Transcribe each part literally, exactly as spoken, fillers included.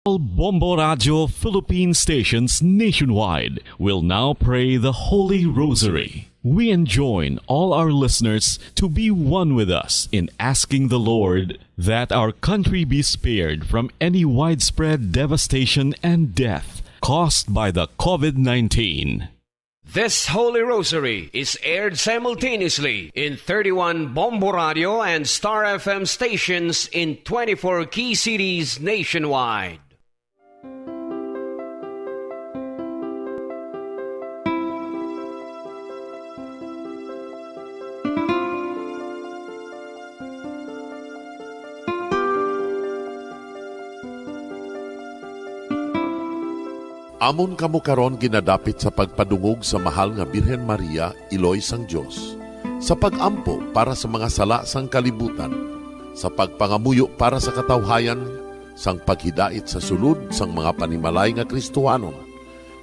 All Bombo Radio Philippine stations nationwide will now pray the Holy Rosary. We enjoin all our listeners to be one with us in asking the Lord that our country be spared from any widespread devastation and death caused by the COVID nineteen. This Holy Rosary is aired simultaneously in thirty-one Bombo Radio and Star F M stations in twenty-four key cities nationwide. Amon kamo karon ginadapit sa pagpadungog sa Mahal nga Birhen Maria, Iloy sang Dios, sa pag-ampo para sa mga sala sang kalibutan, sa pagpangamuyo para sa katawhayan, sang paghidait sa sulod sang mga panimalay nga Kristohanon,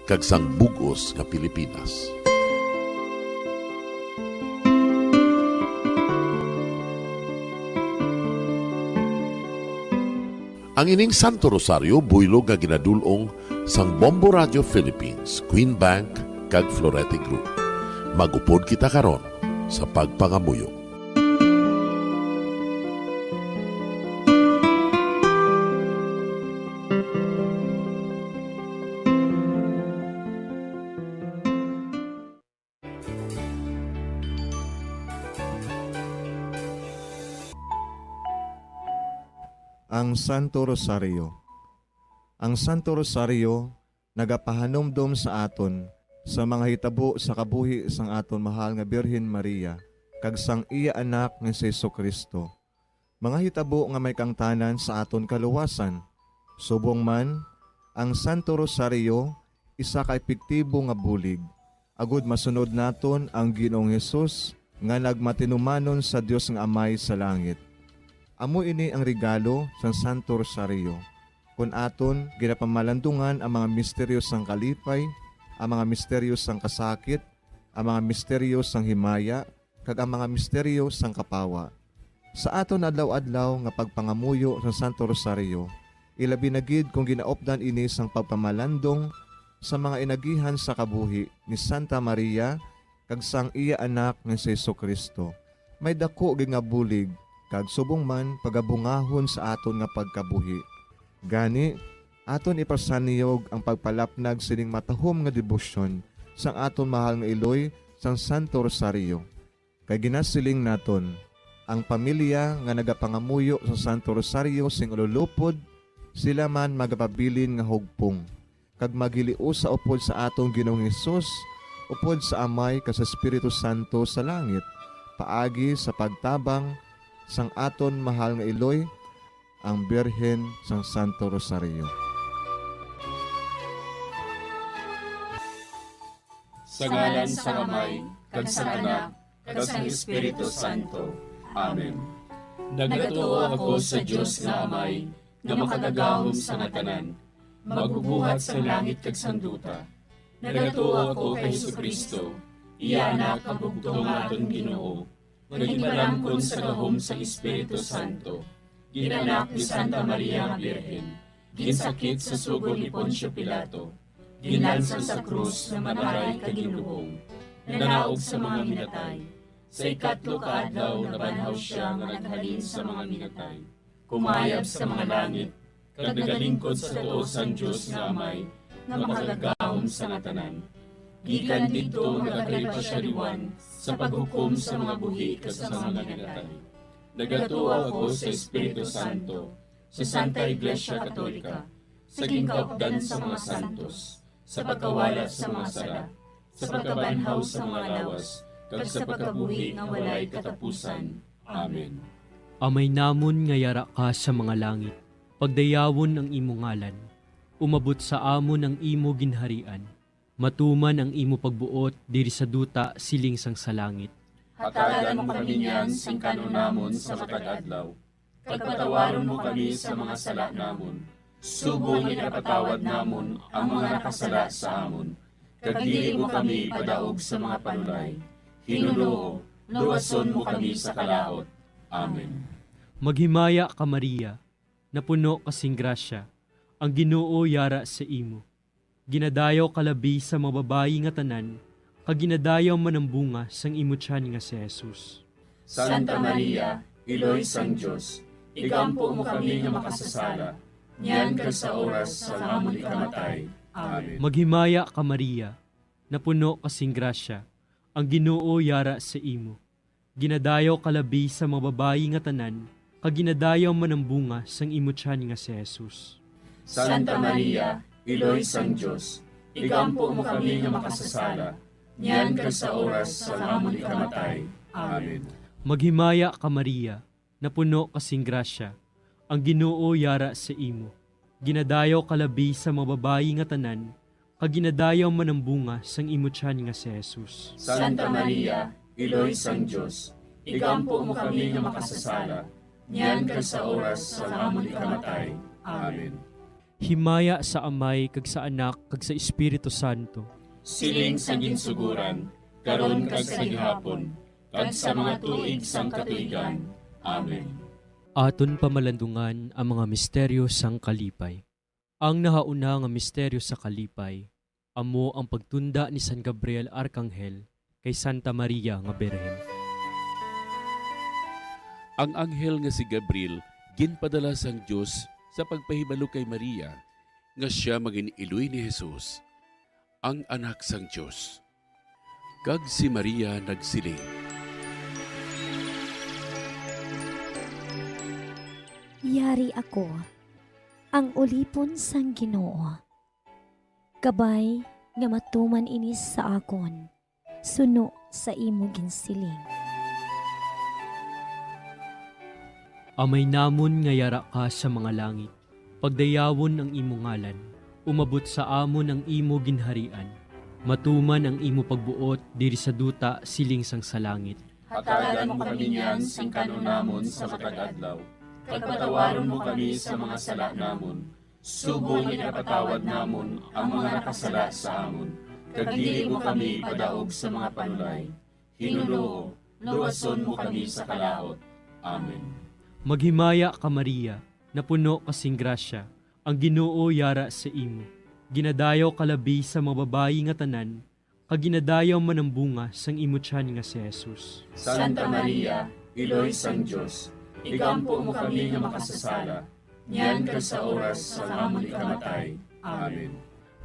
kag sang bug-os nga Pilipinas. Ang ining Santo Rosario buylog nga ginadul-ong sang Bombo Radio Philippines, Queen Bank, kag Florete Group. Mag-upod kita karon sa pagpangamuyo. Ang Santo Rosario. Ang Santo Rosario nagapahanumdom sa aton sa mga hitabo sa kabuhi sang aton mahal nga Birhen Maria kag sang iya Anak nga si Jesu-Cristo, mga hitabo nga may kaangtanan sa aton kaluwasan. Subong man, ang Santo Rosario isa ka epektibo nga bulig agud masunod naton ang Ginoong Hesus nga nagmatinumanon sa Dios nga Amay sa langit. Amo ini ang regalo sang Santo Rosario, kon aton ginapamalandungan ang mga misteryo sang kalipay, ang mga misteryo sang kasakit, ang mga misteryo sang himaya, kag ang mga misteryo sang kapawa. Sa aton adlaw-adlaw nga pagpangamuyo sa Santo Rosario, ilabi na gid kon ginaupdan ini sang pagpamalandong sa mga inagihan sa kabuhi ni Santa Maria kag sang iya Anak nga si Jesu-Cristo, may daku gid nga bulig kag subong man pagabungahon sa aton nga pagkabuhi. Gani, aton ipasanyog ang pagpalapnag sining matahom nga debosyon sang aton mahal nga iloy sang Santo Rosario. Kay ginasiling naton, ang pamilya nga nagapangamuyo sa Santo Rosario sing ululupod, sila man magapabilin nga hugpong, kag maghiliusa upod sa aton Ginoong Hesus, upod sa Amay kag sa Espiritu Santo sa langit, paagi sa pagtabang sang aton mahal nga iloy, ang Birhen sang Santo Rosario. Sa ngalan sang Amay, kag sang Anak, kag sang Espiritu Santo. Amen. Nagatuo ako sa Dios nga Amay, nga makagagahom sa nga tanan, magbubuhat sang langit kag sang duta. Nagatuo ako kay Jesu-Cristo, iya Anak, ang bugtong nga aton Ginoo, nga ginpalamkon sa gahom sang Espiritu Santo, ginanak ni Santa Maria nga Birhen, ginsakit sa sugo ni Poncio Pilato, ginlansang sa krus, namatay, kag ginlubong, nanaog sa mga minatay. Sa ikatlo ka adlaw nabanhaw sia nga naghalin sa mga minatay, kumayab sa mga langit, kag nagalingkod sa tuo sang Dios nga Amay, nga makagagahom sa nga tanan. Gikan didto nagakari pa sia liwan sa paghukom sa mga buhi kag sa mga minatay. Nagatuo ako sa Espiritu Santo, sa Santa Iglesia Katolika, sa ginkaupdan sa mga santos, sa pagkawala sa mga sala, sa pagkabanhaw sa mga lawas, kag sa pagkabuhi nga walay katapusan. Amen. Amay namon nga yara ka sa mga langit, pagdayawon ang imo ngalan. Umabot sa amon ang imo ginharian. Matuman ang imo pagbuot diri sa duta siling sang sa langit. Hatagan mo kami niyan sing kan-on namon sa matag adlaw, kag patawaron mo kami sa mga sala namon, subong nga ginapatawad namon ang mga nakasala sa amon, kag dili mo kami ipadaog sa mga panulay. Ginoo, luwason mo kami sa kalaut. Amen. Maghimaya ka, Maria, napuno ka sing grasya. Ang Ginoo yara sa imo. Ginadayaw ka labi sa mga babayi nga tanan, kag ginadayaw man ang bunga sang imo tiyan nga si Jesus. Santa Maria, Iloy sang Dios, igampo mo kami nga makasasala, niyan kag sa oras sang amon ikamatay. Amen. Maghimaya ka, Maria, napuno ka sing grasya, ang Ginoo yara sa imo. Ginadayaw ka labi sa mga babayi nga tanan, kag ginadayaw man ang bunga sang imo tiyan nga si Jesus. Santa Maria, Iloy sang Dios, igampo mo kami nga makasasala, niyan kag sa oras sang amon ikamatay. Amen. Maghimaya ka, Maria, napuno ka sing grasya, ang Ginoo yara sa imo. Ginadayaw ka labi sa mga babayi nga tanan, kag ginadayaw man ang bunga sang imo tiyan nga si Jesus. Santa Maria, Iloy sang Dios, igampo mo kami nga makasasala, niyan kag sa oras sang amon ikamatay. Amen. Himaya sa Amay, kag sa Anak, kag sa Espiritu Santo. Siling sa ginsuguran, karon kag sa gihapon, kag sa mga tuig sang katuigan. Amen. Aton pamalandungan ang mga misteryo sang kalipay. Ang nahauna nga misteryo sa kalipay amo ang pagtunda ni San Gabriel Arkanghel kay Santa Maria nga Birhen. Ang anghel nga si Gabriel ginpadala sang Dios sa pagpahibalo kay Maria nga sia magin-iloy ni Jesus, ang Anak sang Dios. Kag si Maria nagsiling, "Yari ako, ang ulipon sang Ginoo. Kabay nga matuman ini sa akon, suno sa imo ginsiling." Amay namon nga yara ka sa mga langit, pagdayawon ang imo ngalan. Umabot sa amon ang imo ginharian. Matuman ang imo pagbuot diri sa duta siling sang sa langit. Hatagan mo kami niyan sing kan-on namon sa matag adlaw, kag patawaron mo kami sa mga sala namon, subong nga ginapatawad namon ang mga nakasala sa amon, kag dili mo kami ipadaog sa mga panulay. Ginoo, luwason mo kami sa kalaut. Amen. Maghimaya ka, Maria, napuno ka sing grasya, ang Ginoo yara sa imo. Ginadayaw ka labi sa mga babayi nga tanan, kag ginadayaw man ang bunga sang imo tiyan nga si Jesus. Santa Maria, Iloy sang Dios, igampo mo kami nga makasasala, niyan kag sa oras sang amon ikamatay. Amen.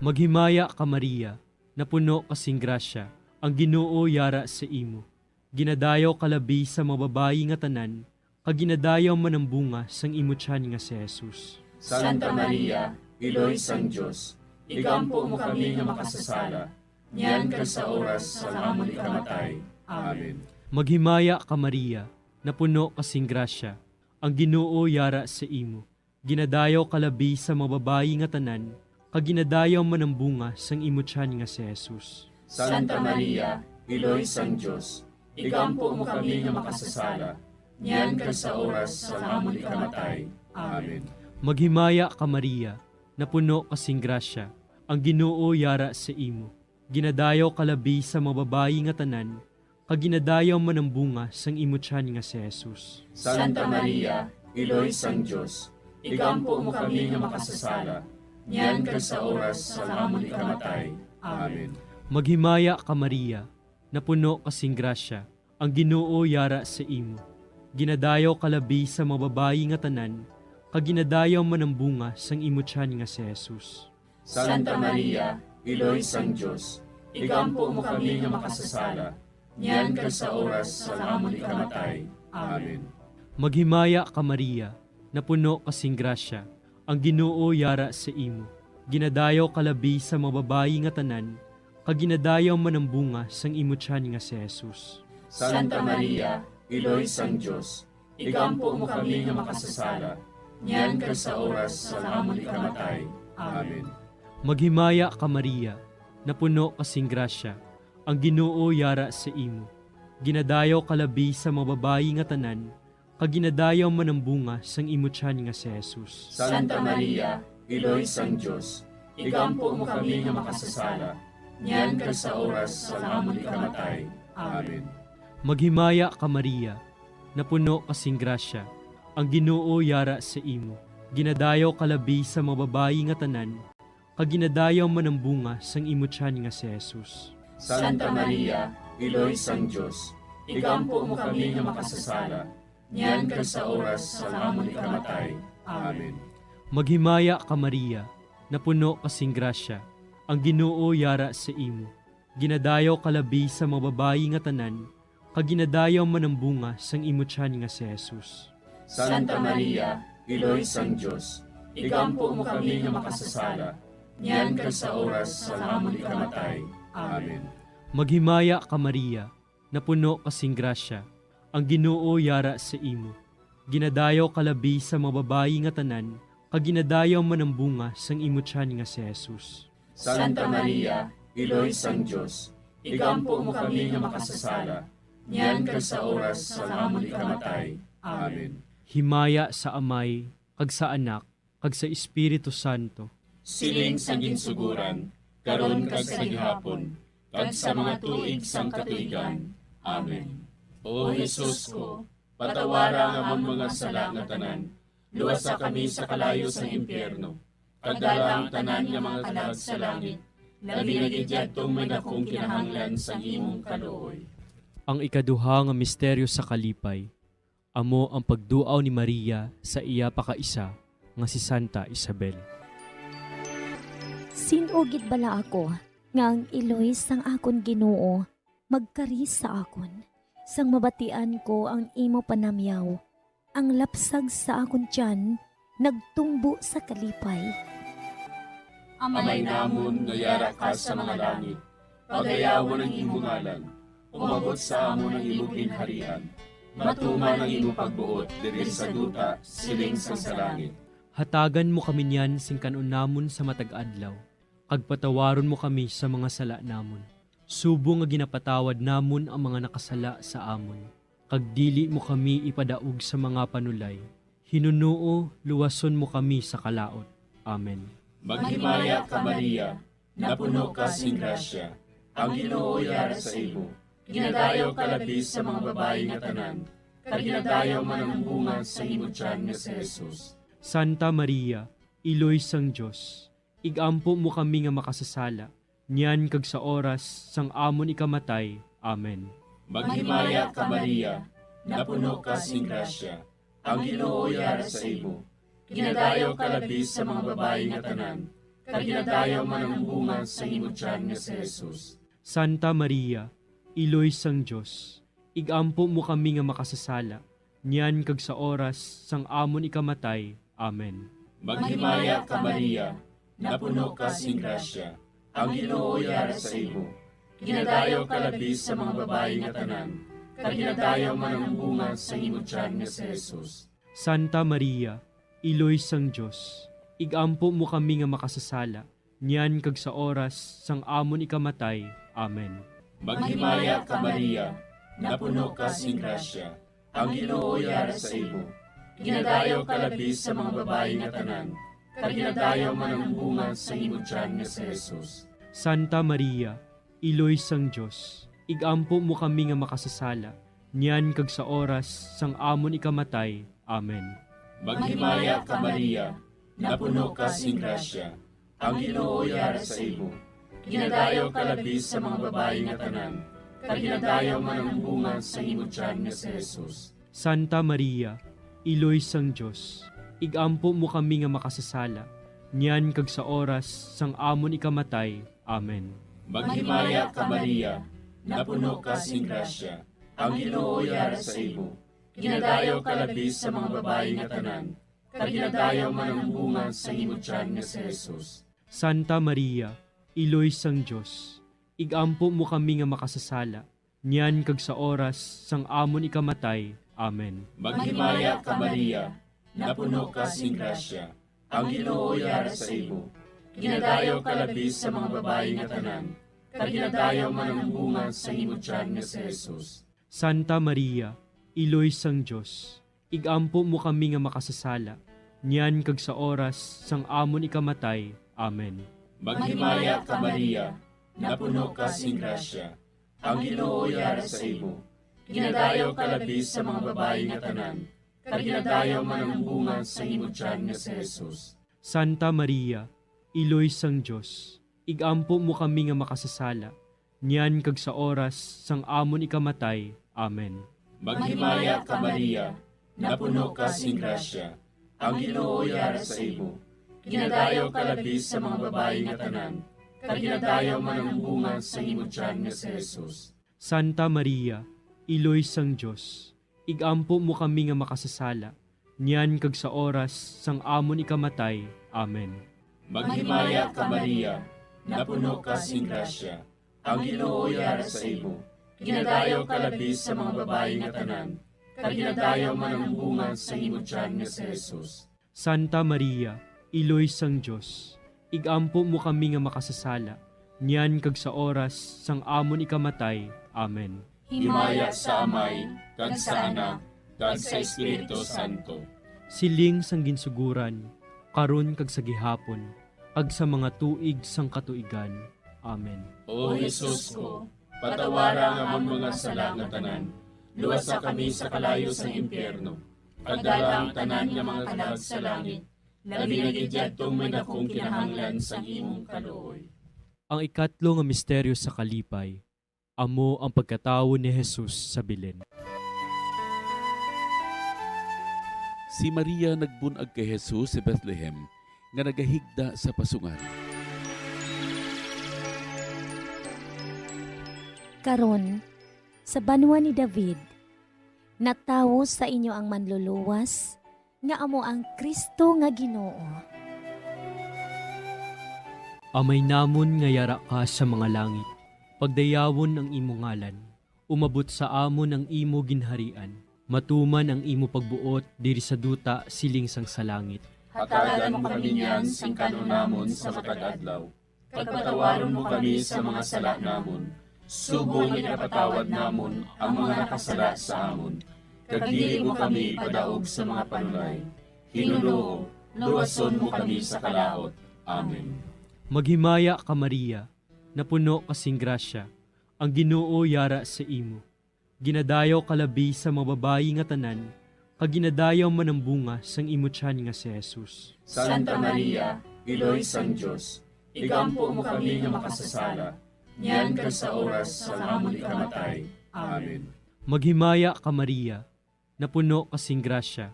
Maghimaya ka, Maria, napuno ka sing grasya, ang Ginoo yara sa imo. Ginadayaw ka labi sa mga babayi nga tanan, kag ginadayaw man ang bunga sang imo tiyan nga si Jesus. Santa Maria, Iloy sang Dios, igampo mo kami nga makasasala, niyan kag sa oras sang amon ikamatay. Amen. Maghimaya ka, Maria, napuno ka sing grasya, ang Ginoo yara sa imo. Ginadayaw ka labi sa mga babayi nga tanan, kag ginadayaw man ang bunga sang imo tiyan nga si Jesus. Santa Maria, Iloy sang Dios, igampo mo kami nga makasasala, niyan kag sa oras sang amon ikamatay. Amen. Maghimaya ka, Maria, napuno ka sing grasya, ang Ginoo yara sa imo. Ginadayaw ka labi sa mga babayi nga tanan, kag ginadayaw man ang bunga sang imo tiyan nga si Jesus. Santa Maria, Iloy sang Dios, igampo mo kami nga makasasala, niyan kag sa oras sang amon ikamatay. Amen. Maghimaya ka, Maria, napuno ka sing grasya, ang Ginoo yara sa imo. Ginadayaw ka labi sa mga babayi nga tanan, kag ginadayaw man ang bunga sang imo tiyan nga si Jesus. Santa Maria, Iloy sang Dios, igampo mo kami nga makasasala, niyan kag sa oras sang amon ikamatay. Amen. Maghimaya ka, Maria, napuno ka sing grasya, ang Ginoo yara sa imo. Ginadayaw ka labi sa mga babayi nga tanan, kag ginadayaw man ang bunga sang imo tiyan nga si Jesus. Santa Maria, Iloy sang Dios, igampo mo kami nga makasasala, niyan kag sa oras sang amon ikamatay. Amen. Maghimaya ka, Maria, napuno ka sing grasya, ang Ginoo yara sa imo. Ginadayaw ka labi sa mga babayi nga tanan, kag ginadayaw man ang bunga sang imo tiyan nga si Jesus. Santa Maria, Iloy sang Dios, igampo mo kami nga makasasala, niyan kag sa oras sang amon ikamatay. Amen. Maghimaya ka, Maria, napuno ka sing grasya, ang Ginoo yara sa imo. Ginadayaw ka labi sa mga babayi nga tanan, kag ginadayaw man ang bunga sang imo tiyan nga si Jesus. Santa Maria, Iloy sang Dios, igampo mo kami nga makasasala, niyan kag sa oras sang amon ikamatay. Amen. Maghimaya ka, Maria, napuno ka sing grasya, ang Ginoo yara sa imo. Ginadayaw ka labi sa mga babayi nga tanan, kag ginadayaw man ang bunga sang imo tiyan nga si Jesus. Santa Maria, Iloy sang Dios, igampo mo kami nga makasasala, niyan kag sa oras sang amon ikamatay. Amen. Maghimaya ka, Maria, napuno ka sing grasya, ang Ginoo yara sa imo. Ginadayaw ka labi sa mga babayi nga tanan, kag ginadayaw man ang bunga sang imo tiyan nga si Jesus. Santa Maria, Iloy sang Dios, igampo mo kami nga makasasala, niyan kag sa oras sang amon ikamatay. Amen. Himaya sa Amay, kag sa Anak, kag sa Espiritu Santo. Siling sa ginsuguran, karon kag sa gihapon, kag sa mga tuig sang katuigan. Amen. O Jesus ko, patawara ang amon mga sala nga tanan, luwasa kami sa kalayo sang impyerno, kag dala ang tanan nga mga kalag sa langit, labi na gid yadtong may dakong kinahanglan sang imong kaluoy. Ang ikaduha nga misteryo sa kalipay, amo ang pagduaw ni Maria sa iya pakaisa nga si Santa Isabel. Sin-o gid bala ako nga ang iloy sang akon Ginoo magkari sa akon, sang mabatian ko ang imo panamyaw? Ang lapsag sa akon tiyan nagtumbo sa kalipay. Amay namon nga yara ka sa mga langit, pagayawon ang imo ngalan, umabot sa amon ang imo ginharian, matuman ang imo pagbuot diri sa duta siling sang sa langit. Hatagan mo kami niyan sing kan-on namon sa matag adlaw, kag patawaron mo kami sa mga sala namon, subong nga ginapatawad namon ang mga nakasala sa amon. Kag dili mo kami ipadaog sa mga panulay. Hinunoo, luwason mo kami sa kalaut. Amen. Maghimaya ka, Maria, napuno ka sing grasya, ang Ginoo yara sa imo. Ginadayaw ka labi sa mga babayi nga tanan, kag ginadayaw man ang bunga sa imo tiyan nga si Jesus. Santa Maria, Iloy sang Dios, igampo mo kami nga makasasala, niyan kag sa oras sang amon ikamatay. Amen. Maghimaya ka, Maria, napuno ka sing grasya, ang Ginoo yara sa imo. Ginadayaw ka labi sa mga babayi nga tanan, kag ginadayaw man ang bunga sang imo tiyan nga si Jesus. Santa Maria, Iloy sang Dios, igampo mo kami nga makasasala, niyan kag sa oras sang amon ikamatay. Amen. Maghimaya ka, Maria, napuno ka sing grasya, ang Ginoo yara sa imo. Ginadayaw ka labi sa mga babayi nga tanan, kag ginadayaw man ang bunga sang imo tiyan nga si Jesus. Santa Maria, Iloy sang Dios, igampo mo kami nga makasasala, niyan kag sa oras sang amon ikamatay. Amen. Maghimaya ka, Maria, napuno ka sing grasya, ang Ginoo yara sa imo. Ginadayaw ka labi sa mga babayi nga tanan, kag ginadayaw man ang bunga sang imo tiyan nga si Jesus. Santa Maria, Iloy sang Dios, igampo mo kami nga makasasala, niyan kag sa oras sang amon ikamatay. Amen. Maghimaya ka, Maria, napuno ka sing grasya, ang Ginoo yara sa imo. Ginadayaw ka labi sa mga babayi nga tanan, kag ginadayaw man ang bunga sang imo tiyan nga si Jesus. Santa Maria, Iloy sang Dios, igampo mo kami nga makasasala, niyan kag sa oras sang amon ikamatay. Amen. Maghimaya ka, Maria, napuno ka sing grasya, ang Ginoo yara sa imo. Ginadayaw ka labi sa mga babayi nga tanan, kag ginadayaw man ang bunga sang imo tiyan nga si Jesus. Santa Maria, Iloy sang Dios, igampo mo kami nga makasasala, niyan kag sa oras sang amon ikamatay. Amen. Maghimaya ka, Maria, napuno ka sing grasya, ang Ginoo yara sa imo. Ginadayaw ka labi sa mga babayi nga tanan, kag ginadayaw man ang bunga sang imo tiyan nga si Jesus. Santa Maria, Iloy sang Dios, igampo mo kami nga makasasala, niyan kag sa oras sang amon ikamatay. Amen. Maghimaya ka, Maria, napuno ka sing grasya, ang Ginoo yara sa imo. Ginadayaw ka labi sa mga babayi nga tanan, kag ginadayaw man ang bunga sang imo tiyan nga si Jesus. Santa Maria, Iloy sang Dios, igampo mo kami nga makasasala, niyan kag sa oras sang amon ikamatay. Amen. Maghimaya ka, Maria, napuno ka sing grasya, ang Ginoo yara sa imo. Ginadayaw ka labi sa mga babayi nga tanan, kag ginadayaw man ang bunga sang imo tiyan nga si Jesus. Santa Maria, Iloy sang Dios, igampo mo kami nga makasasala, niyan kag sa oras sang amon ikamatay. Amen. Maghimaya ka, Maria, napuno ka sing grasya, ang Ginoo yara sa imo. Ginadayaw ka labi sa mga babayi nga tanan, kag ginadayaw man ang bunga sang imo tiyan nga si Jesus. Santa Maria, Iloy sang Dios, igampo mo kami nga makasasala, niyan kag sa oras sang amon ikamatay. Amen. Himaya sa Amay, kag sa Anak, kag sa Espiritu Santo. Siling sang ginsuguran, karon kag sa gihapon, kag sa mga tuig sang katuigan. Amen. O Jesus ko, patawara ang amon mga sala nga tanan, luwasa kami sa kalayo sang impyerno, kag dala ang tanan nga mga kalag sa langit, labi na gid yadtong may dakong kinahanglan sang imong kaluoy. Ang ikatlo nga misteryo sa kalipay, amo ang pagkatawo ni Jesus sa Belen. Si Maria nagbun-ag kay Jesus sa Bethlehem, nga nagahigda sa pasungan. Karon, sa banwa ni David, natawo sa inyo ang Manluluwas, nga amo ang Cristo nga Ginoo. Amay namon nga yara ka sa mga langit, pagdayawon ang imo ngalan. Umabot sa amon ang imo ginharian. Matuman ang imo pagbuot diri sa duta siling sang sa langit. Hatagan mo kami niyan sing kan-on namon sa matag adlaw, kag patawaron mo kami sa mga sala namon, subong nga ginapatawad namon ang mga nakasala sa amon, kag dili mo kami ipadaog sa mga panulay. Ginoo, luwason mo kami sa kalaut. Amen. Maghimaya ka, Maria, napuno ka sing grasya, ang Ginoo yara sa imo. Ginadayaw ka labi sa mga babayi nga tanan, kag ginadayaw man ang bunga sang imo tiyan nga si Jesus. Santa Maria, Iloy sang Dios, igampo mo kami nga makasasala, niyan kag sa oras sang amon ikamatay. Amen. Maghimaya ka, Maria, napuno ka sing grasya,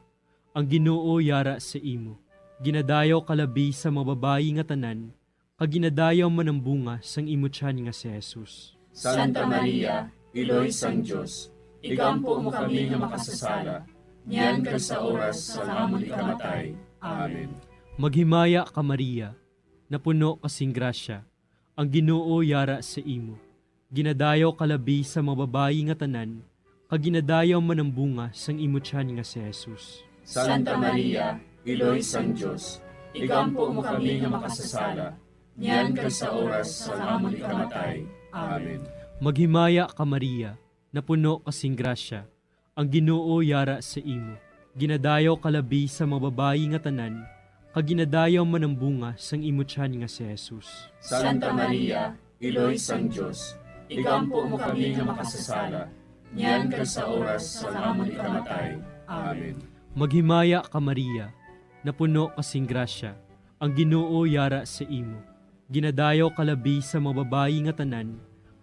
ang Ginoo yara sa imo. Ginadayaw ka labi sa mga babayi nga tanan, kag ginadayaw man ang bunga sang imo tiyan nga si Jesus. Santa Maria, Iloy sang Dios, igampo mo kami nga makasasala, niyan kag sa oras sang amon ikamatay. Amen. Maghimaya ka, Maria, napuno ka sing grasya, ang Ginoo yara sa imo. Ginadayaw ka labi sa mga babayi nga tanan, kag ginadayaw man ang bunga sang imo tiyan nga si Jesus. Santa Maria, Iloy sang Dios, igampo mo kami nga makasasala, niyan kag sa oras sang amon ikamatay. Amen. Maghimaya ka, Maria, napuno ka sing grasya, ang Ginoo yara sa imo. Ginadayaw ka labi sa mga babayi nga tanan, kag ginadayaw man ang bunga sang imo tiyan nga si Jesus. Santa Maria, Iloy sang Dios, igampo mo kami nga makasasala, niyan kag sa oras sang amon ikamatay. Amen. Maghimaya ka, Maria, napuno ka sing grasya, ang Ginoo yara sa imo. Ginadayaw ka labi sa mga babayi nga tanan,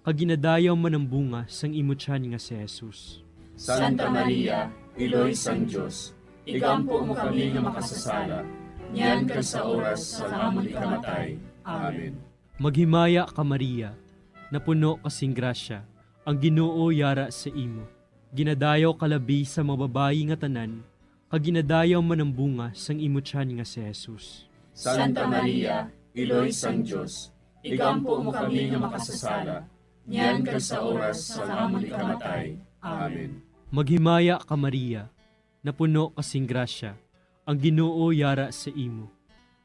kag ginadayaw man ang bunga sang imo tiyan nga si Jesus. Santa Maria, Iloy sang Dios, igampo mo kami nga makasasala, niyan kag sa oras sang amon ikamatay. Amen. Maghimaya ka, Maria, napuno ka sing grasya, ang Ginoo yara sa imo. Ginadayaw ka labi sa mga babayi nga tanan, kag ginadayaw man ang bunga sang imo tiyan nga si Jesus. Santa Maria, Iloy sang Dios, igampo mo kami nga makasasala, niyan kag sa oras sang amon ikamatay. Amen. Maghimaya ka, Maria, napuno ka sing grasya, ang Ginoo yara sa imo.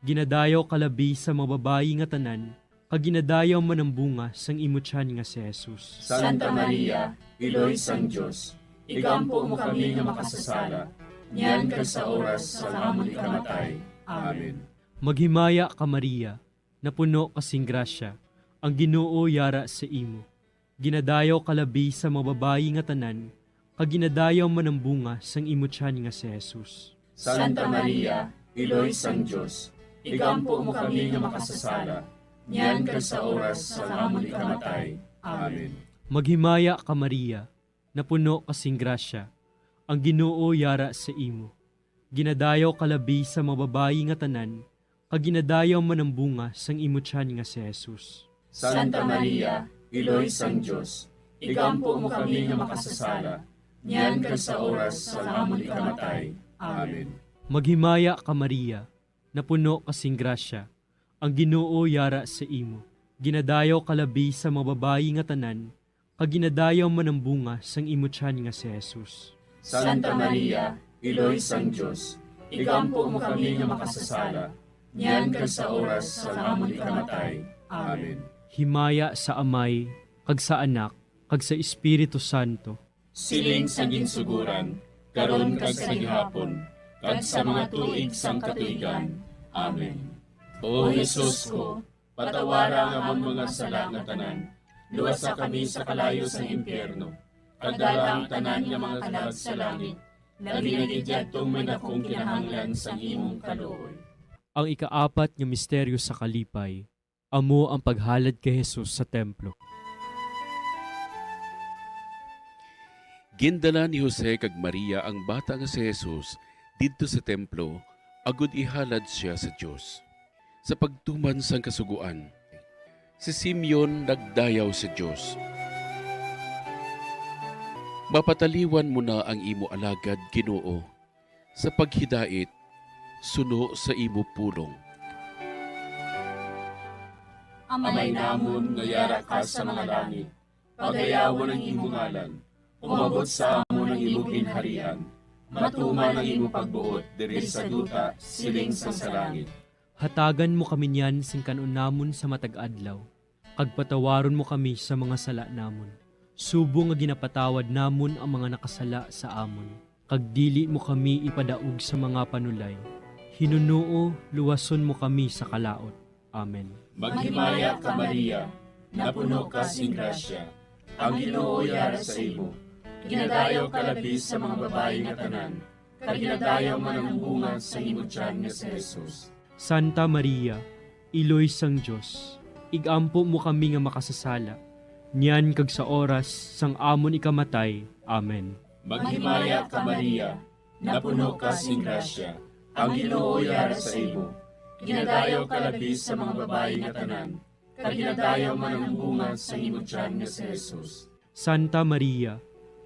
Ginadayaw ka labi sa mga babayi nga tanan, kag ginadayaw man ang bunga sang imo tiyan nga si Jesus. Santa Maria, Iloy sang Dios, igampo mo kami nga makasasala, niyan kag sa oras sang amon ikamatay. Amen. Maghimaya ka, Maria, napuno ka sing grasya, ang Ginoo yara sa imo. Ginadayaw ka labi sa mga babayi nga tanan, kag ginadayaw man ang bunga sang imo tiyan nga si Jesus. Santa Maria, Iloy sang Dios, igampo mo kami nga makasasala, niyan kag sa oras sang amon ikamatay. Amen. Maghimaya ka, Maria, napuno ka sing grasya, ang Ginoo yara sa imo. Ginadayaw ka labi sa mga babayi nga tanan, kag ginadayaw man ang bunga sang imo tiyan nga si Jesus. Santa Maria, Iloy sang Dios, igampo mo kami nga makasasala, niyan kag sa oras sang amon ikamatay. Amen. Maghimaya ka, Maria, napuno ka sing grasya, ang Ginoo yara sa imo. Ginadayaw ka labi sa mga babayi nga tanan, kag ginadayaw man ang bunga sang imo tiyan nga si Jesus. Santa Maria, Iloy sang Dios, igampo mo kami nga makasasala, niyan kag sa oras sang amon ikamatay. Amen. Himaya sa Amay, kag sa Anak, kag sa Espiritu Santo. Siling sa ginsuguran, karon kag sa gihapon, kag sa mga tuig sang katuigan. Amen. O Jesus ko, patawara ang amon mga sala nga tanan, luwasa kami sa kalayo sang impyerno, kag dala ang tanan nga mga kalag sa langit, labi na gid yadtong may dakong kinahanglan sang imong kaluoy. Ang ikaapat nga misteryo sa kalipay, amo ang paghalad kay Jesus sa templo. Gindala ni Jose kag Maria ang bata nga si Jesus didto sa templo agod ihalad sia sa Dios. Sa pagtuman sang Kasugoan, si Simeon nagdayaw sa Dios, "Mapataliwan mo na ang imo alagad, Ginoo, sa paghidait suno sa imo pulong." Amay namon nga yara ka sa mga langit, pagayawon ang imo ngalan. Umabot sa amon ang imo ginharian. Matuman ang imo pagbuot diri sa duta, siling sang sa langit. Hatagan mo kami niyan sing kan-on namon sa matag adlaw, kag patawaron mo kami sa mga sala namon, subong nga ginapatawad namon ang mga nakasala sa amon, kag dili mo kami ipadaog sa mga panulay. Hinunoo, luwason mo kami sa kalaut. Amen. Maghimaya ka, Maria, napuno ka sing grasya, ang Ginoo yara sa imo. Ginadayaw ka labi sa mga babayi nga tanan, kag ginadayaw man ang bunga sa imo tiyan nga si Jesus. Santa Maria, Iloy sang Dios, igampo mo kami nga makasasala, niyan kag sa oras sang amon ikamatay. Amen. Maghimaya ka, Maria, napuno ka sing grasya, ang Ginoo yara sa imo. Ginadayaw ka labi sa mga babayi nga tanan, kag ginadayaw man ang bunga sa imo tiyan nga si Jesus. Santa Maria,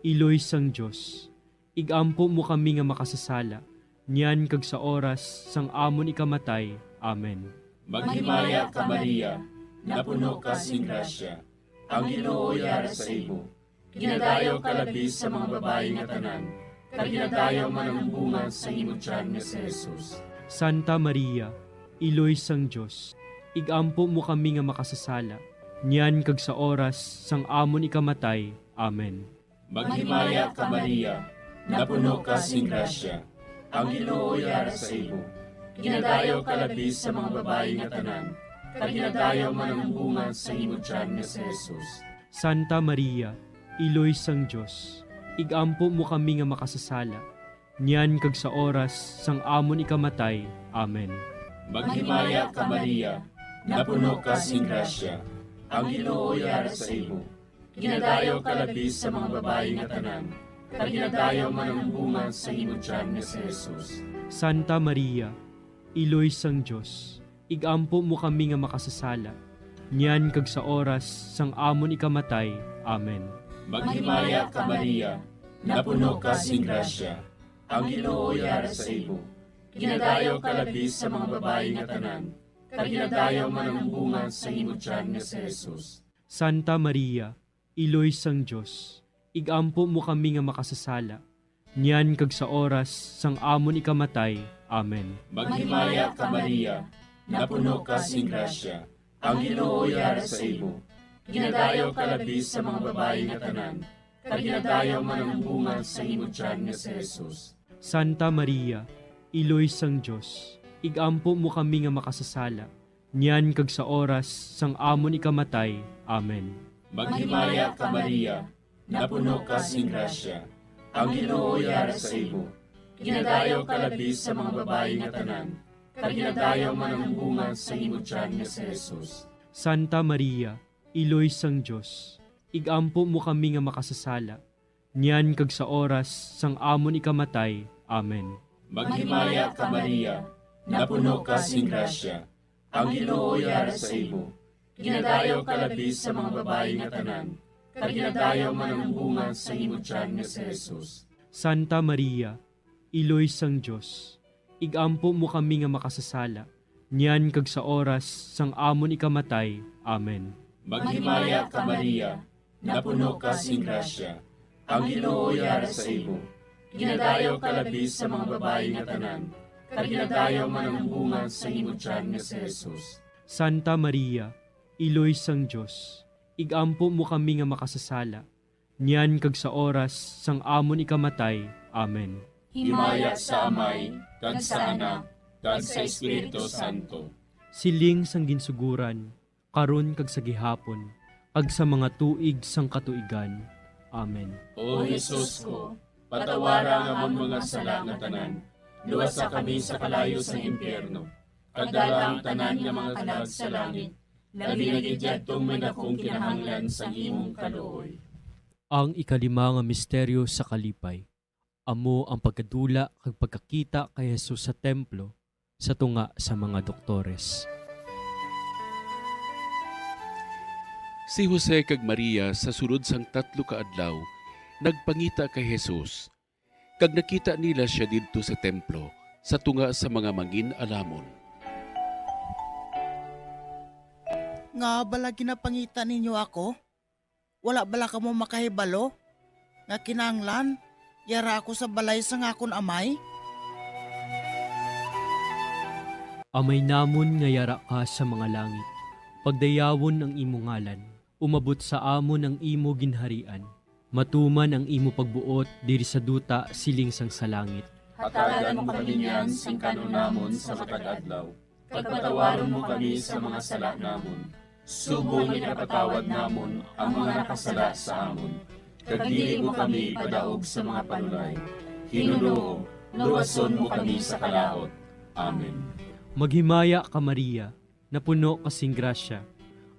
Iloy sang Dios, igampo mo kami nga makasasala, niyan kag sa oras sang amon ikamatay. Amen. Maghimaya ka, Maria, napuno ka sing grasya, ang Ginoo yara sa imo. Ginadayaw ka labi sa mga babayi nga tanan, kag ginadayaw man ang bunga sa imo tiyan nga si Jesus. Santa Maria, Iloy sang Dios, igampo mo kami nga makasasala, niyan kag sa oras sang amon ikamatay. Amen. Maghimaya ka, Maria, napuno ka sing grasya, ang Ginoo yara sa imo. Ginadayaw ka labi sa mga babayi nga tanan, kag ginadayaw man ang bunga sa imo tiyan nga si Jesus. Santa Maria, Iloy sang Dios, igampo mo kami nga makasasala, niyan kag sa oras sang amon ikamatay. Amen. Maghimaya ka, Maria, napuno ka sing grasya, ang Ginoo yara sa imo. Ginadayaw ka labi sa mga babayi nga tanan, kag ginadayaw man ang bunga sa imo tiyan nga si Jesus. Santa Maria, Iloy sang Dios, igampo mo kami nga makasasala, niyan kag sa oras sang amon ikamatay. Amen. Maghimaya ka, Maria, napuno ka sing grasya, ang Ginoo yara sa imo. Ginadayaw ka labi sa mga babayi nga tanan, kag ginadayaw man ang bunga sa imo tiyan nga si Jesus. Santa Maria, Iloy sang Dios, igampo mo kami nga makasasala, niyan kag sa oras sang amon ikamatay. Amen. Maghimaya ka, Maria, napuno ka sing grasya, ang Ginoo yara sa imo. Ginadayaw ka labi sa mga babayi nga tanan, kag ginadayaw man ang bunga sa imo tiyan nga si Jesus. Santa Maria, Iloy sang Dios, igampo mo kami nga makasasala, niyan kag sa oras sang amon ikamatay. Amen. Maghimaya ka, Maria, napuno ka sing grasya, Ang Ginoo yara sa imo. Ginadayaw ka labi sa mga babayi nga tanan, kag ginadayaw man ang bunga sa imo tiyan nga si Jesus. Santa Maria, Iloy sang Dios, igampo mo kami nga makasasala, niyan kag sa oras sang amon ikamatay. Amen. Maghimaya ka, Maria, napuno ka sing grasya. Ang Ginoo yara sa imo. Ginadayaw ka labi sa mga babayi nga tanan, kag ginadayaw man ang bunga sa imo tiyan nga si Jesus. Santa Maria, Iloy sang Dios, igampo mo kami nga makasasala, niyan kag sa oras sang amon ikamatay. Amen. Maghimaya ka, Maria, napuno ka sing grasya. Ang Ginoo yara sa imo. Ginadayaw ka labi sa mga babayi nga tanan, kag ginadayaw man ang bunga sa imo tiyan nga si Jesus. Santa Maria, Iloy sang Dios, igampo mo kami nga makasasala, niyan kag sa oras sang amon ikamatay. Amen. Himaya sa Amay, kag sa Anak, kag sa Espiritu Santo. Siling sang ginsuguran, karon kag sa gihapon, kag sa mga tuig sang katuigan. Amen. O Jesus ko, patawara ang amon mga sala nga tanan, luwasa kami sa kalayo sang impyerno, kag dala ang tanan nga mga kalag sa langit, labi na gid yadtong may dakong kinahanglan sang imong kaluoy. Ang ikalima nga misteryo sa kalipay, amo ang pagkadula kag pagkakita kay Jesus sa templo sa tunga sa mga doktores. Si Jose kag Maria, sa sulod sang tatlo ka adlaw, nagpangita kay Jesus, kag nakita nila sia didto sa templo sa tunga sa mga mangin-alamon. Ngaa bala ginapangita ninyo ako? Wala bala kamo makahibalo nga kinahanglan yara ako sa balay sang akon Amay? Amay namon nga yara ka sa mga langit, pagdayawon ang imo ngalan, umabot sa amon ang imo ginharian, matuman ang imo pagbuot diri sa duta siling sang sa langit. Hatagan mo kami niyan sing kan-on namon sa matag adlaw, kag patawaron mo kami sa mga sala namon, subong nga ginapatawad namon ang mga nakasala sa amon, kag dili mo kami ipadaog sa mga panulay. Hinunoo, luwason mo kami sa kalaut. Amen. Maghimaya ka, Maria, napuno ka sing grasya,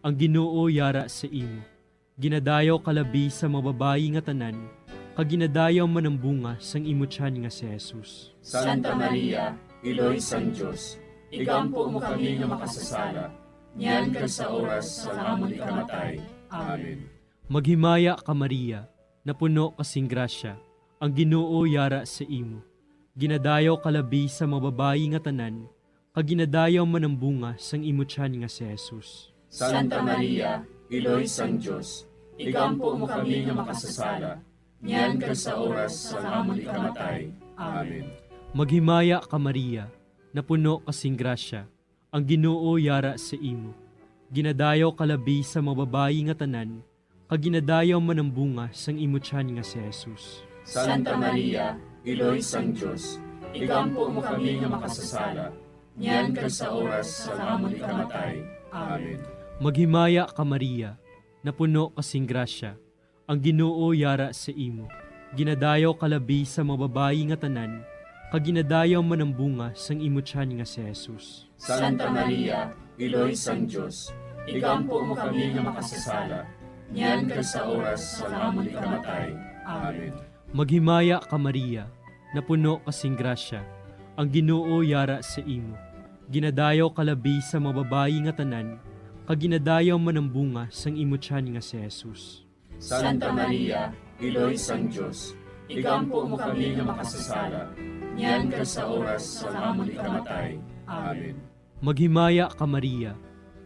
ang Ginoo yara sa imo. Ginadayaw ka labi sa mga babayi nga tanan, kag ginadayaw man ang bunga sang imo tiyan nga si Jesus. Santa Maria, Iloy sang Dios, igampo mo kami nga makasasala, niyan kag sa oras sang amon ikamatay. Amen. Maghimaya ka, Maria, napuno ka sing grasya, ang Ginoo yara sa imo. Ginadayaw ka labi sa mga babayi nga tanan, kag ginadayaw man ang bunga sang imo tiyan nga si Jesus. Santa Maria, Iloy sang Dios, igampo mo kami nga makasasala, niyan kag sa oras sang amon ikamatay. Amen. Maghimaya ka, Maria, napuno ka sing grasya, ang Ginoo yara sa imo. Ginadayaw ka labi sa mga babayi nga tanan, kag ginadayaw man ang bunga sang imo tiyan nga si Jesus. Santa Maria, Iloy sang Dios, igampo mo kami nga makasasala, niyan kag sa oras sang amon ikamatay. Amen. Maghimaya ka, Maria, napuno ka sing grasya, ang Ginoo yara sa imo. Ginadayaw ka labi sa mga babayi nga tanan, kag ginadayaw man ang bunga sang imo tiyan nga si Jesus. Santa Maria, Iloy sang Dios, igampo mo kami nga makasasala, niyan kag sa oras sang amon ikamatay. Amen. Maghimaya ka, Maria, napuno ka sing grasya, ang Ginoo yara sa imo. Ginadayaw ka labi sa mga babayi nga tanan, kag ginadayaw man ang bunga sang imo tiyan nga si Jesus. Santa Maria, Iloy sang Dios, igampo mo kami nga makasasala, niyan kag sa oras sang amon ikamatay. Amen. Maghimaya ka, Maria,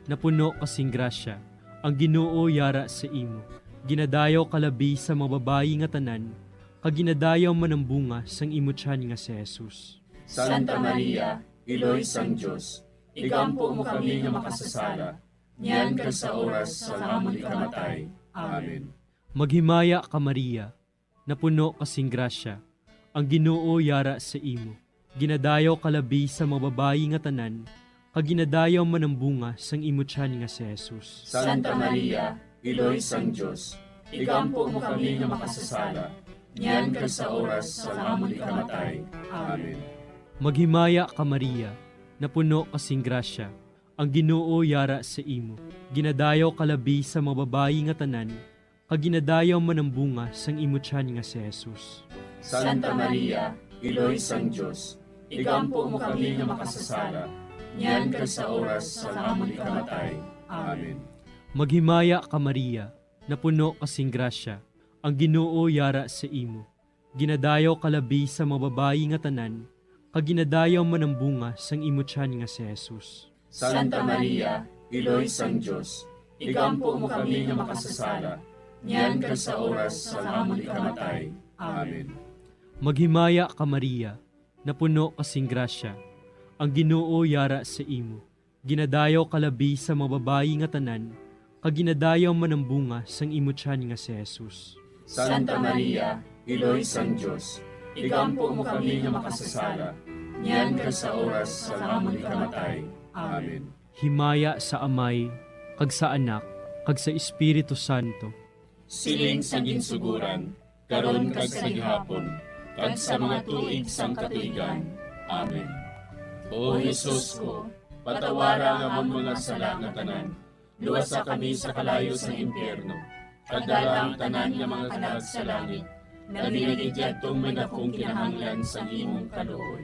napuno ka sing grasya, ang Ginoo yara sa imo. Ginadayaw ka labi sa mga babayi nga tanan, kag ginadayaw man ang bunga sang imo tiyan nga si Jesus. Santa Maria, Iloy sang Dios, igampo mo kami nga makasasala, niyan kag sa oras sang amon ikamatay. Amen. Maghimaya ka, Maria, napuno ka sing grasya, ang Ginoo yara sa imo. Ginadayaw ka labi sa mga babayi nga tanan, kag ginadayaw man ang bunga sang imo tiyan nga si Jesus. Santa Maria, Iloy sang Dios, igampo mo kami nga makasasala, niyan kag sa oras sang amon ikamatay. Amen. Maghimaya ka, Maria, napuno ka sing grasya, ang Ginoo yara sa imo. Ginadayaw ka labi sa mga babayi nga tanan, kag ginadayaw man ang bunga sang imo tiyan nga si Jesus. Santa Maria, Iloy sang Dios, igampo mo kami nga makasasala, niyan kag sa oras sang amon ikamatay. Amen. Maghimaya ka, Maria, napuno ka sing grasya, ang Ginoo yara sa imo. Ginadayaw ka labi sa mga babayi nga tanan, kag ginadayaw man ang bunga sang imo tiyan nga si Jesus. Santa Maria, Iloy sang Dios, igampo mo kami nga makasasala, niyan kag sa oras sang amon ikamatay. Amen. Maghimaya ka, Maria, napuno ka sing grasya, ang Ginoo yara sa imo. Ginadayaw ka labi sa mga babayi nga tanan, kag ginadayaw man ang bunga sang imo tiyan nga si Jesus. Santa Maria, Iloy sang Dios, igampo mo kami nga makasasala, niyan kag sa oras sang amon ikamatay. Amen. Himaya sa Amay, kag sa Anak, kag sa Espiritu Santo. Siling sa ginsuguran, karon kag sa gihapon, kag sa mga tuig sang katuigan. Amen. O Jesus ko, patawara ang amon mga sala nga tanan, luwasa kami sa kalayo sang impyerno, kag dala ang tanan nga mga kalag sa langit, labi na gid yadtong may dakong kinahanglan sang imong kaluoy.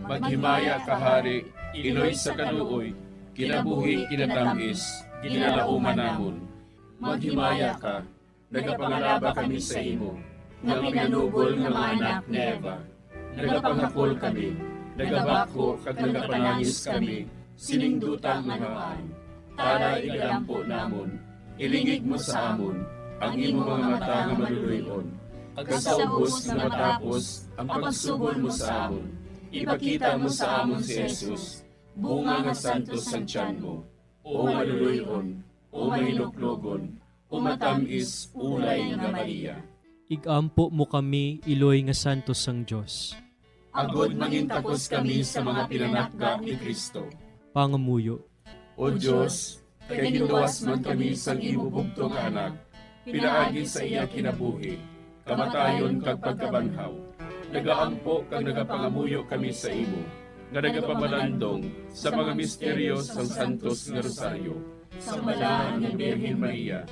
Maghimaya ka, Hari, Iloy sa kaluoy, kinabuhi, kinatamis, ginalauman namon. Maghimaya ka, nagapangalaba kami sa imo, nga pinanubol nga mga anak ni Eva. Nagapanghakol kami, nagabakho kag nagapanangis kami sining duta nga namaan. Tara, igalampo namon, ilingig mo sa amon ang imo mga mata nga maluloy-on, kag sa ubos nga matapos ang pagsubol mo sa amon, ipakita mo sa amon si Jesus, bunga nga santos sang tiyan mo. O maluloy-on, o mahinuklogon, o matam-is ulay nga Maria. Igampo mo kami, Iloy nga santos sang Dios. Agod mangintakos kami sa mga pinanakga ni Cristo. Pangamuyo. O Dios, kay ginluwas man kami sang imo bugtong nga Anak, pinaagi sa iya kinabuhi, kamatayon, kag pagkabanhaw, nagaampo kag nagapangamuyo kami sa imo, nga nagapamalandong sa mga misteryo sang Santos nga Rosaryo. Sa Balahan nga Birhen Maria,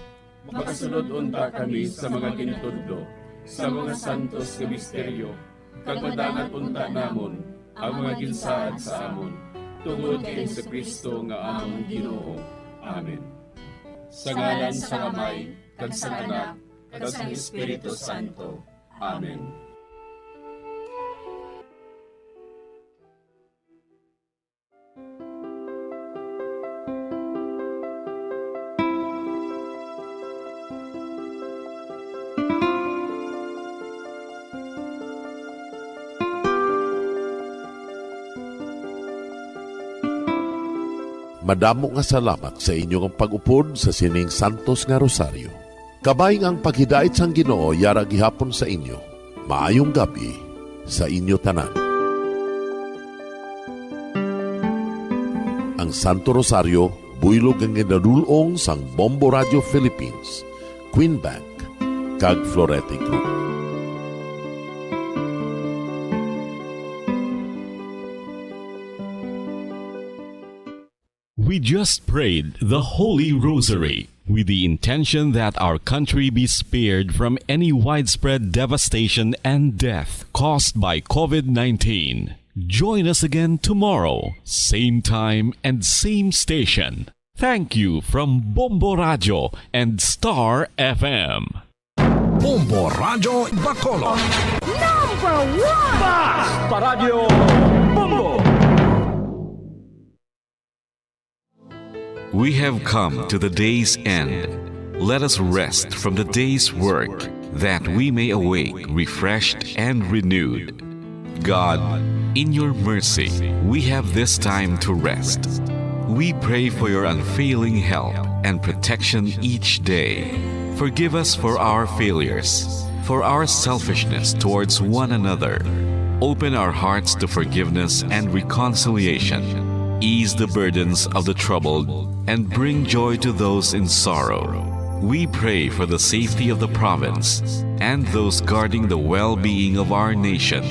makasulod unta kami sa mga gintudlo sa mga santos nga misteryo, kag madangat unta namon ang mga ginsaad sa amon, tungod kay Jesu-Cristo nga amon Ginoo. Amen. Sa ngalan sang Amay, kag sang Anak, kag sang Espiritu Santo. Amen. Madamo nga salamat sa inyo nga pag-upod sa sining santos nga rosaryo. Kabay nga ang paghidait sang Ginoo yara gihapon sa inyo. Maayong gab-i sa inyo tanan. Ang Santo Rosario, buylog nga ginadul-ong sang Bombo Radio Philippines, Queen Bank, kag Florete Group. We just prayed the Holy Rosary with the intention that our country be spared from any widespread devastation and death caused by covid nineteen. Join us again tomorrow, same time and same station. Thank you from Bombo Radio and Star F M. Bombo Radyo Bacolod. Number one! Basta Radyo Bombo! We have come to the day's end. Let us rest from the day's work, that we may awake refreshed and renewed. God, in your mercy, we have this time to rest. We pray for your unfailing help and protection each day. Forgive us for our failures, for our selfishness towards one another. Open our hearts to forgiveness and reconciliation. Ease the burdens of the troubled and bring joy to those in sorrow. We pray for the safety of the province and those guarding the well-being of our nation,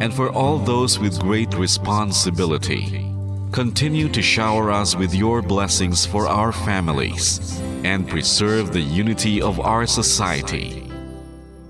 and for all those with great responsibility. Continue to shower us with your blessings for our families and preserve the unity of our society.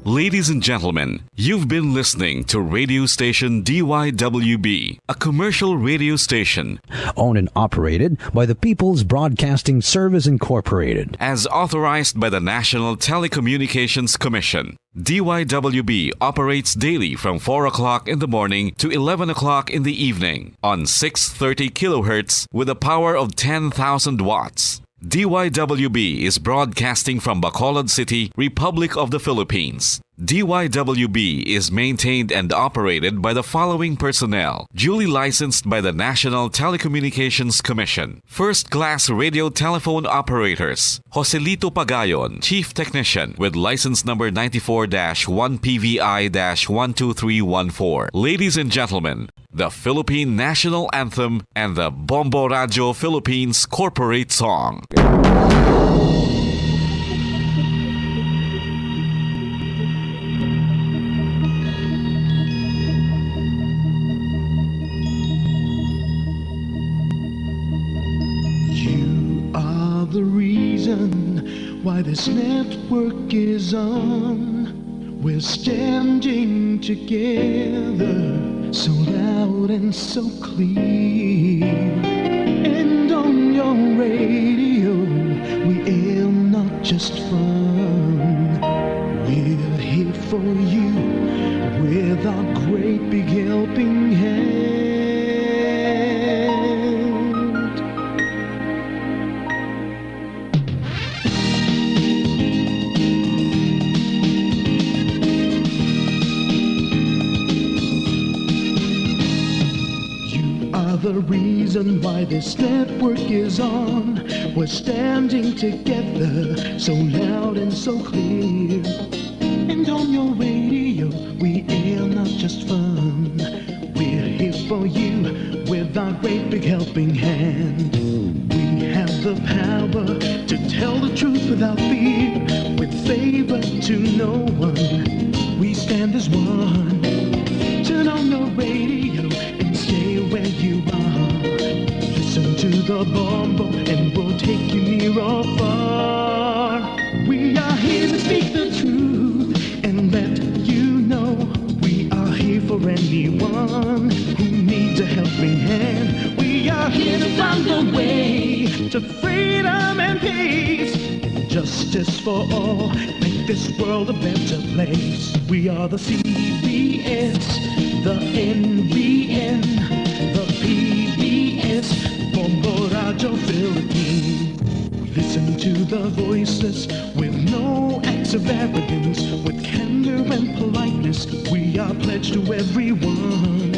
Ladies and gentlemen, you've been listening to radio station D Y W B, a commercial radio station owned and operated by the People's Broadcasting Service Incorporated. As authorized by the National Telecommunications Commission, D Y W B operates daily from four o'clock in the morning to eleven o'clock in the evening on six thirty kilohertz with a power of ten thousand watts. D Y W B is broadcasting from Bacolod City, Republic of the Philippines. D Y W B is maintained and operated by the following personnel, duly licensed by the National Telecommunications Commission. First class radio telephone operators, Joselito Pagayon, chief technician, with license number ninety-four dash one P V I dash one two three one four. Ladies and gentlemen, the Philippine National Anthem and the Bombo Radio Philippines Corporate Song. You are the reason why this network is on. We're standing together, so loud and so clear. And on your radio, we aim not just fun. We're here for you with our great big helping hand. You are the reason why this network is on. We're standing together, so loud and so clear. And on your radio, we air not just fun. We're here for you with our great big helping hand. We have the power to tell the truth without fear, with favor to no one. We stand as one. Turn on your radio and stay where you are. Listen to the Bombo and we'll take you near or far. We are here to speak the truth and let you know we are here for anyone who needs a helping hand. We are here to find a way to freedom and peace and justice for all. Make this world a better place. We are the C B S, the N B N, the P B S, Bombo Radio Philippines. We listen to the voiceless with no acts of arrogance. With candor and politeness, we are pledged to everyone.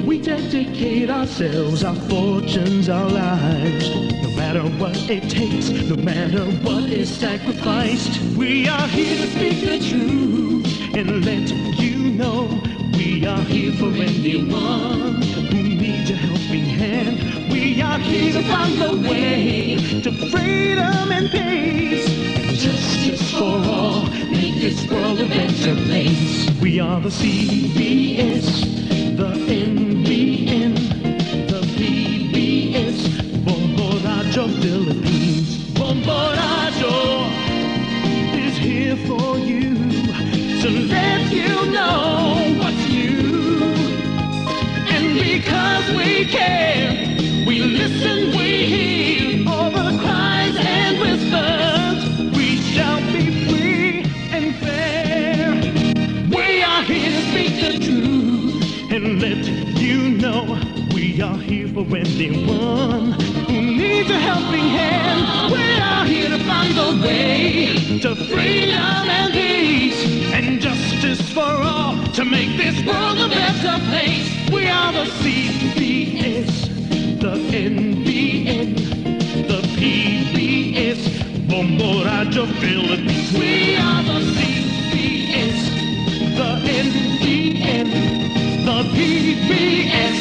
We dedicate ourselves, our fortunes, our lives. No matter what it takes, no matter what is sacrificed, we are here to speak the truth and let you know we are here for anyone who needs a helping hand. We are here to find the way to freedom and peace and justice for all. Make this world a better place. We are the C B S, the N B N, the P B S, Bombo Radio Philippines. Bombo Radio is here for you to let you know what's new. And because we care, we listen, we hear all the cries and whispers. We shall be free and fair. We are here to speak the truth and let you know we are here for anyone who needs a helping hand. We are here to find a way to freedom and peace and justice for all to make this world a better place. We are the C B S, the N B N, the P B S, Bombo Radio Philippines. We are the C B S, the N B N, the P B S,